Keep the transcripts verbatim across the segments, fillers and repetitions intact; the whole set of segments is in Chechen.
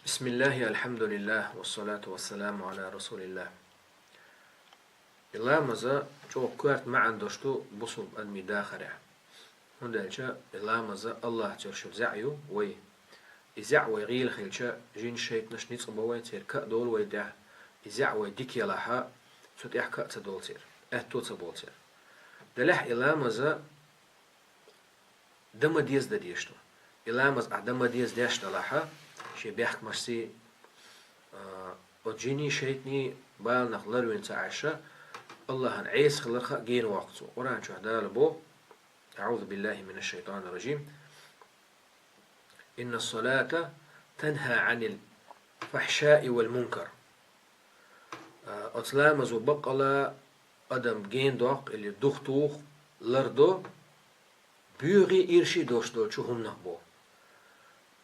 بسم الله، الحمد لله، والصلاة والسلام على رسول الله. И ламаза чӀогӀа коьрта маьӀна долуш ду бусулба адамийн дахарехь. ХӀунда аьлча и ламаза Аллахьца йолуш йолу зӀе ю вай. И зӀе вай гӀийла хилча, жин-шайтанаш ницкъ бан вай, церан ка а долу вай тӀехь. И зӀе вай дика елахь, цу тӀехь ка а ца долу церан, аьтто ца болу церан. Делахь и ламаза дан ма деза дан дезаш ду. И ламаз ахь дан ма деза деш далахь, шен бехкамашций, а, оцу жинийн, шайтанийн баланах ларвина ца Ӏаш, Аллахьан Ӏеса хиларх а гена воккху цо. Къуръан чохь Дала боху: أعوذ بالله من الشيطان الرجيم. إن الصلاة تنهى عن الفحشاء والمنكر. А, оцу ламазо баккъала адам гена доккху или духтуху, лардо, боьгӀий, ирший долуш долчу хӀуманах боху.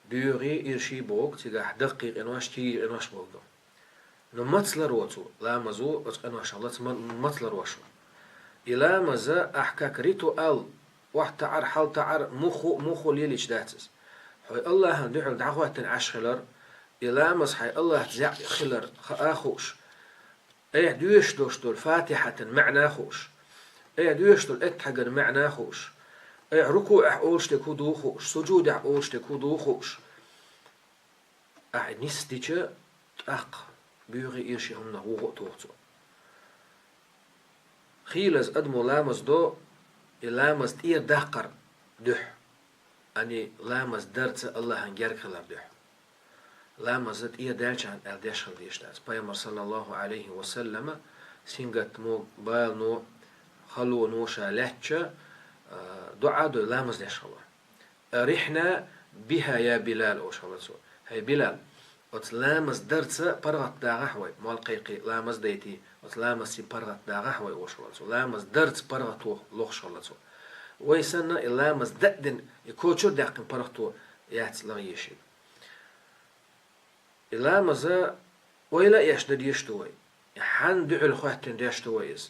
БоьгӀий, ирший боху, цигахь даккхий къинош, кегий къинош боху ду. Но маца ларо цо, ламазо оцу къиношах лаца ма-, маца ларо шу? И ламаза ахь как ритуал, охьатаӀар, хьалтаӀар, мухху, мухху лелийча дац иза. Хьо Аллахьан дуьхьал дӀахӀоьттина Ӏаш хилар, и ламаз хьайн Аллахьца зӀе хилар хаа хууш, айхьа доьшуш долуш долу Фатихьатан маьӀна хууш, айхьа доьшуш долу эттахьаган маьӀна хууш, айхьа рукуӀехь олуш дерг хӀун ду хууш, сужудехь олуш дерг хӀун ду хууш, ахь нисдича, тӀаккха боьгӀий, ирший хӀуманах вуха а туху цо. Хийлаза адамо ламаз до, и ламаз тӀера даккхар дуьхьа, ани ламаз дарца Аллахьан герга хилар дуьхьа. Ламаза тӀера даьллачарна аьлла деш хила дезаш дац. Пайхамар, саллаллаху Ӏалайхи ва саллама, сингаттамо, балано, халоно ша лаьттача, а, дуӀа дой, ламаз деш хилла. «Арихьна биха, я Билал», олуш хилла цо. «ХӀай Билал, оцу ламаз дарца паргӀат дагӀахь вай, молла кхайкхий, ламаз дайтий, оцу ламазций паргӀат дагӀахь вай», олуш хилла цо. Ламаз дарца паргӀато лохуш хилла цо. Вай санна, и ламаз дан а дина, и кочара даьккхина паргӀато яц лахъеш. И ламаза ойла а еш дан дезаш ду вай. Хьанна дуьхьал хӀоьттина деш ду вай иза?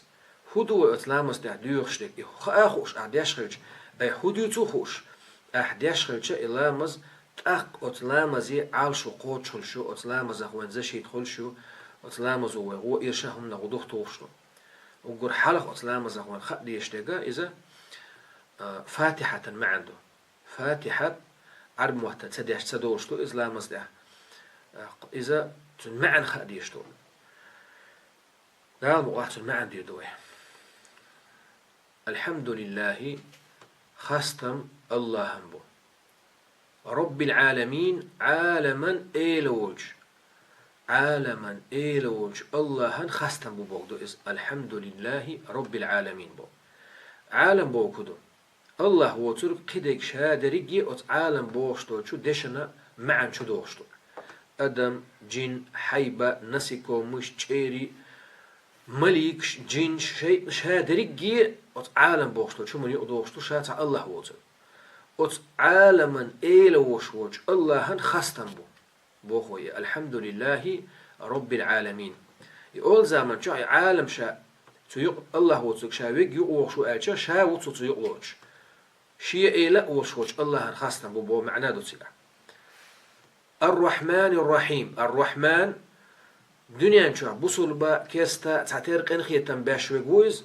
ХӀун ду вай оцу ламаза тӀехь доьхуш дерг? И хаа хууш ахь деш хилча, ай хӀун дуьйцу хууш ахь деш хилча, и ламаз тӀаккха оцу ламазе Ӏалашо кхочуш хуьлуш ю, оцу ламазах вайн защита хуьлуш ю, оцу ламазо вай гӀо ирша хӀуманах ву духтухуш ду. Уггар хьалха оцу ламазах вайн хаа дезаш дерг иза, а, Фатихьатан маьӀна ду. Фатихьат Ӏарб мотта ца деш ца долуш ду иза ламаз тӀехь. Иза цуьнан маьӀна хаа дезаш ду. Дала мукъахь цуьнан маьӀна дийр ду вай. Алхьамдулиллахи, хастам Аллахьан бу. Роббил Ӏаламин, Ӏаламан Эла волчу, Ӏаламан Эла волчу Аллахьан хастам бу боху ду иза. Алхьамдулиллахи Роббил Ӏаламин боху. Ӏалам боху ду. Аллахь воцург кхидерг ша дерриге оцу Ӏалам бохуш долчу дешана маьӀна чу дохуш ду. Адам, джин, хьайба, насекомыш, чӀерий, маликаш, джинш, шайтӀанаш, ша дерриге оцу Ӏалам бохуш долчу хӀуманна юкъа дохуш ду, ша цхьа Аллахь воцург. Оцу Ӏаламан Эла волуш волчу Аллахьан хастам бу. Боху вай, Алхьамдулиллахи Роббил Ӏаламин. И олу заман чохь и Ӏалам ша цу юкъа, Аллахь воцург ша вег юкъа вохуш ву аьлча, ша ву цу, цу юкъа лоцуш. Шен Эла а волуш волчу Аллахьан хастам бу боху маьӀна ду цигахь. Ар-Рахьманир-Рахьим. Ар-Рахьман, дуьнен чохь бусулба, кеста цхьатерра къинхетам беш вег ву иза.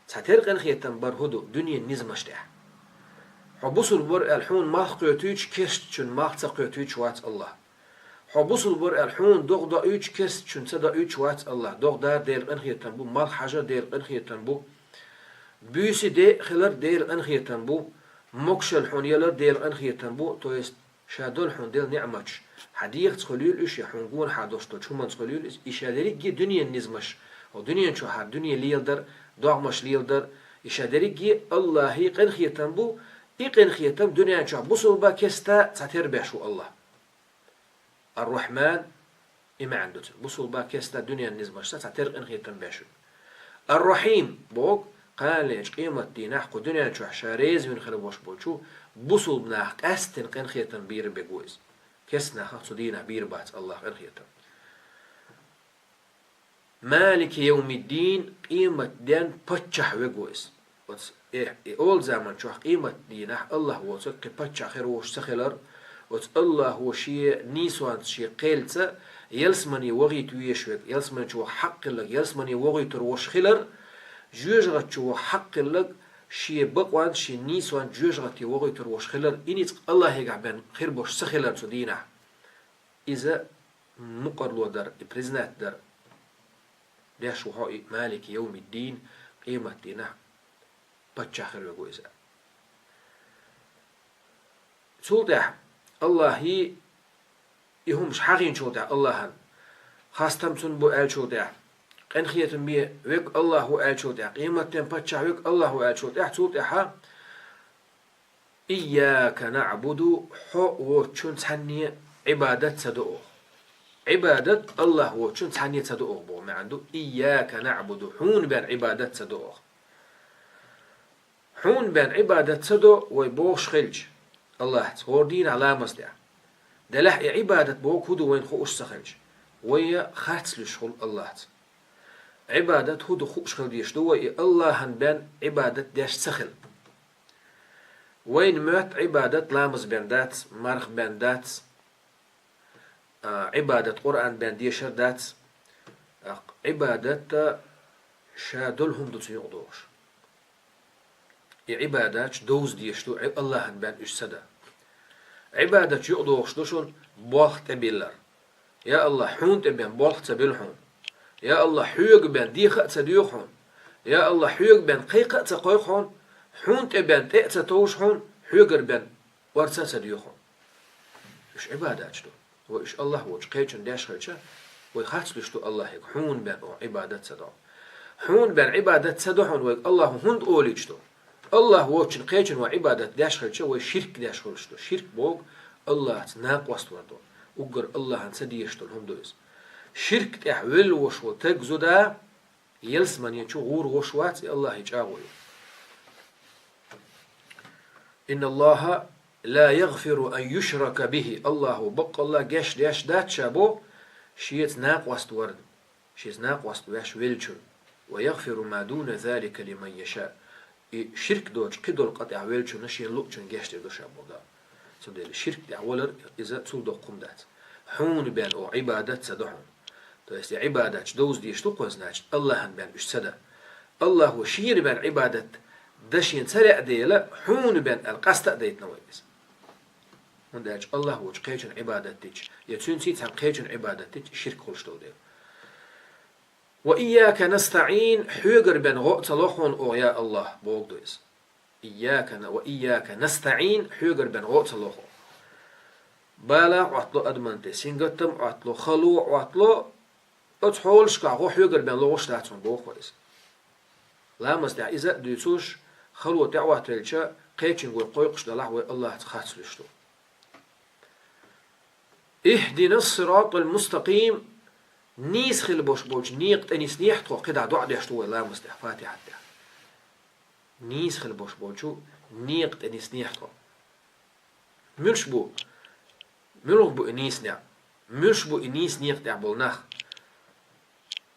Цхьатерра къинхетам бар хӀун ду дуьненан низамаш тӀехь? Хьо бусулба вара аьлла, хьуна малх кхетуьйтуш, кестачун малх ца кхетуьйтуш вац Аллахь. Хьо бусулба вара аьлла, хьуна догӀа доуьйтуш, кестачун ца доуьйтуш вац Аллахь. ДогӀа дар Делан къинхетам бу, малх хьажар Делан къинхетам бу, буьйса де хилар Делан къинхетам бу, могушалла хьуна ялар Делан къинхетам бу, то есть ша долу хьуна делла ниӀматаш, хьан дегӀаца хуьлийла уьш, я хьуна гонахьа долуш долчу хӀуманца хуьлийла иза, и ша дерриге дуьненан низамаш, хьо дуьнен чохь хьара дуьне леладар, догӀмаш леладар, и ша дерриге Аллахьан къинхетам бу, и къинхетам дуьнен чохь бусулба, кеста цхьатерра беш ву Аллахь. Ар-Рахьман, и маьӀна ду цуьнан. Бусулба, кеста дуьненан низамашца цхьатерра къинхетам беш ву. Ар-Рахьим боху, кханалечу къематдийнахь кху дуьнен чохь ша реза вина хила волуш болчу бусулба нах къаьсттина къинхетам бийр бег ву иза. Кеста нахах цу дийнахь бийр бац Аллахь къинхетам. Малики йовмиддин, къематден паччахь вег ву иза. Оцу, э, и олу заман чохь къематдийнахь Аллахь воцург кхин паччахь хир волуш ца хилар, Оцу Аллахо шен нийсонца, шен кхелца ялсамане вахийта везаш верг, ялсамани чу ваха хьакъ хилларг ялсамане вохуьйтур волуш хилар, жоьжахати чу ваха хьакъ хилларг шен бакъонца, шен нийсонца жоьжахати вохуьйтур волуш хилар, и ницкъ Аллахьегахь бен хир болуш ца хилар цу дийнахь. Иза мукъарло дар, и признать дар. Деш ву хьо и Малики йовмиддин, къематдийнахь паччахь хир верг ву иза. Цул тӀаьхьа Аллахьий и хӀумаш хьахийначул тӀаьхьа Аллахьан, хастам цунна бу аьллачул тӀаьхьа, къинхетам бе верг Аллахь ву аьллачул тӀаьхьа, къематден паччахь верг Аллахь ву аьллачул тӀаьхьа, цул тӀаьхьа: «Ийяка наъбуду», хьо воцучун цхьанне Ӏибадат ца до оха. Ӏибадат Аллахь воцучун цхьанне ца до оха боху маьӀна ду. «Ийяка наъбуду», хьуна бен Ӏибадат ца до оха. Хьуна бен Ӏибадат ца до вай бохуш хилча Аллахьца, хӀора дийнахь ламаз тӀехь. Делахь и Ӏибадат боху хӀун ду вайна хууш ца хилча, вай харц луьйш хуьлу Аллахьца. Ӏибадат хӀун ду хууш хила дезаш ду вай, и Аллахьан бен Ӏибадат деш ца хила. Вайна моьтту Ӏибадат ламаз бен дац, марха бен дац, а, Ӏибадат Къуръан бен дешар дац, а, Ӏибадат ша долу хӀума ду цу юкъа дохуш. И Ӏибадаташ довза дезаш ду, Ӏи-, Аллахьан бен уьш ца дан. Ӏибадаташ юкъа дохуш ду шуна болх тӀебиллар. Я Аллахь, хьуна тӀе бен болх ца билла хьуна. Я Аллахь, хьоьга бен деха а ца доьху хьуна. Я Аллахь, хьоьга бен кхайкха а ца кхойкху хьуна. Хьуна тӀе бен тӀе а ца товжу хьуна, хьоьгара бен орца а ца доьху хьуна. Уьш Ӏибадаташ ду. Вай уьш Аллахь воцучу кхечун деш хилча, вай харц луьйш ду Аллахьега, хьуна бен оха Ӏибадат ца до. Хьуна бен Ӏибадат ца до хьуна вайга Аллахьо хӀунда олуьйтуш ду? Аллахь воцучун кхечун вай Ӏибадат деш хилча, вай ширк деш хуьлуш ду. Ширк боху Аллахьца накъост вар ду. Уггар Аллахьан ца дезаш долу хӀума ду иза. Ширк тӀехь велла волуш волу таг, зуда, ялсамани чу гӀур волуш вац, и Аллахьан чӀагӀо ю. «Инна Аллаха ла ягъфиру ан юшрака бихи». Аллахьо баккъалла гечдеш дац ша боху, шеца накъост варна, шеца накъост веш веллачун. «Ва ягъфиру ма дуна залика лиман яша». И ширк доцуш кхидолу къа тӀехь веллачунна шена луъучунна гечдийр ду ша боху Дала. Цундела ширк тӀехь валар иза цул доккха хӀума дац. Хьуна бен оха Ӏибадат ца до хьуна. То есть и Ӏибадаташ довза дезаш ду кхо, значит, Аллахьан бен уьш ца дан. Аллахьо шена бен Ӏибадат дан шена ца лаьа дела, хьуна бен аьлла къаста а дайтина вай иза. ХӀунда аьлча Аллахь воцучу кхечун Ӏибадат дича, я цуьнций цхьана кхечун Ӏибадат дича ширк хуьлуш долу дела. «Ва ийяка настаӀин», хьоьгара бен гӀо а ца ло хьуна оха, я Аллахь, боху ду иза. «Ийяка на-, ва ийяка настаӀин», хьоьгара бен гӀо а ца ло хьуна. Бала а Ӏоттало адаман тӀе, сингаттам а Ӏоттало, хало а Ӏоттало, оцу хьолашкахь гӀо хьоьгара бен лохуш дац хьуна боху иза. Ламаз тӀехь иза а дуьйцуш, хало тӀе а Ӏоттавелча, кхечуьнга вай кхойкхуш далахь, вай Аллахьца харц луьйш ду. «Ихдина ссиратал мустакъим», нийса хила болуш болчу некъа тӀе ниснехьа тхо, кхидӀа доӀа деш ду вай ламаз тӀехь, Фатихьат тӀехь. Нийса хила болуш болчу некъа тӀе ниснехьа тхо. Муьлш бу? Муьлха бу и нийса некъ? Муьлш бу и нийса некъа тӀехь болу нах?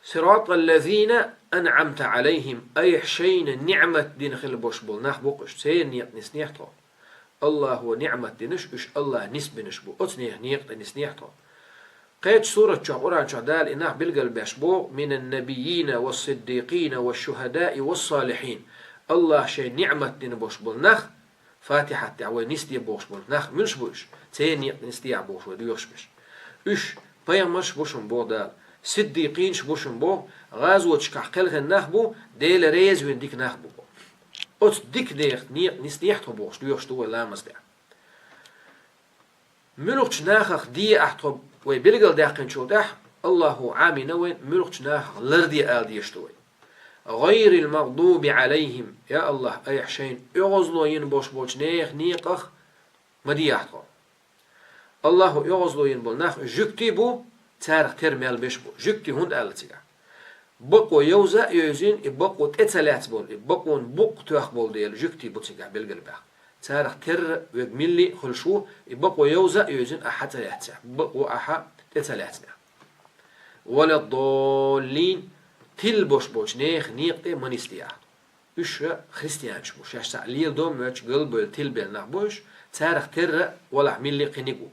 «Сиратал лазина анъамта Ӏалайхим», айхьа шайна ниӀмат дина хила болуш болу нах бу-кх уьш, церан некъа ниснехьа тхо. Аллахьо ниӀмат динарш, уьш Аллахьа нисбинарш бу, оцу нехан некъа тӀе ниснехьа тхо. Кхечу сурат чохь, Къуръан чохь Дала и нах билгалбеш боху: «Минан набиййина вас-сиддикъина вас-шухӀадаи вас-салихьин». Аллахьа шайн ниӀмат дина болуш болу нах, Фатихьат тӀехь вай нисде бохуш болу нах муьлш бу уьш? Церан некъа тӀе нисдехьа бохуш вай доьхуш берш. Уьш пайхамарш бу шуна боху Дала, сиддикъинаш бу шуна боху, гӀазоташкахь кхелхина нах бу, Дела реза вина дика нах бу боху. Оцу дика нехан некъа тӀе ниснехьа тхо бохуш доьхуш ду вай ламаз тӀехь. Муьлхачу нахах де ахь тхо вай билгалдаьккхинчул тӀаьхьа, Аллахьо Ӏамийна вайна, муьлхачу нахах ларде ала дезаш ду вай. «ГӀайрил магӀдуби Ӏалайхим», я Аллахь, айхьа шайна оьгӀазло йина болуш болчу нехан некъах ма де ахь тхо. Аллахьо оьгӀазло йина болу нах жуьгтий бу, царах тера мел беш бу. Жуьгтий хӀунда аьлла цигахь? Бакъо йовза а йовзийна, и бакъо тӀе ца лаьцна болу, и бакъонан букъ тоьхна болу дела, жуьгтий бу цигахь билгалбаьхна. Царах терра верг милли а хуьлуш ву, и бакъо йовза а йовзийна, ахьа ца лаьцнехь, бакъо ахьа тӀе ца лаьцнехь. «Валаддоллин», тилла болуш болчу нехан некъа тӀе ма нисде ахь. Уьш христианаш бу, шаьш цхьаъ леладо а моьттуш, галбевлла, тилабелла нах бу уьш, Царах терра валахь милли кхиниг ву.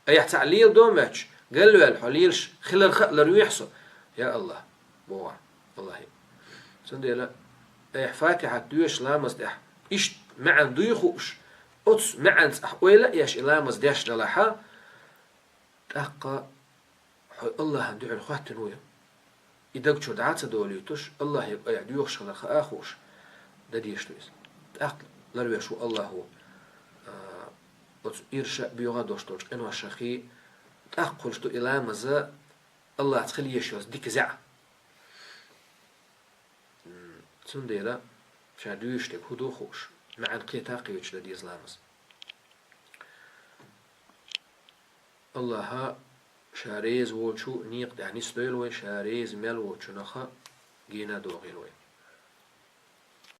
Айхьа цхьаъ леладо моьттуш, галваьлла хьо лелаш хиларх а ларвехьа со. Я АллахӀ, боху ахь АллахӀе. Цундела айхьа Фатихьат доьшуш ламаз тӀехь, иштта маьӀна дуй хууш, оцу маьӀанца ахь ойла а еш и ламаз деш далахьа, тӀаккха хьо АллахӀан дуьхьал хӀоьттина вуй. И даг чуьра дӀа а ца долуьйтуш, АллахӀе айхьа доьхуш хилар хаа а хууш, дан дезаш ду иза. ТӀаккха ларвеш ву АллахӀ ву, а, оцу ирша а, боьха а долуш долчу къиношахий, тӀаккха хуьлуш ду и ламаза АллахӀца хила езаш йолу дика зӀе. М, цундела ша дуьйцуш дерг хӀун ду хууш, маьӀна кхета а кхеташ дан деза ламаз. АллахӀа ша реза волчу некъа тӀехь нисдойла вай, ша реза мел волчунах гена а дохийла вай.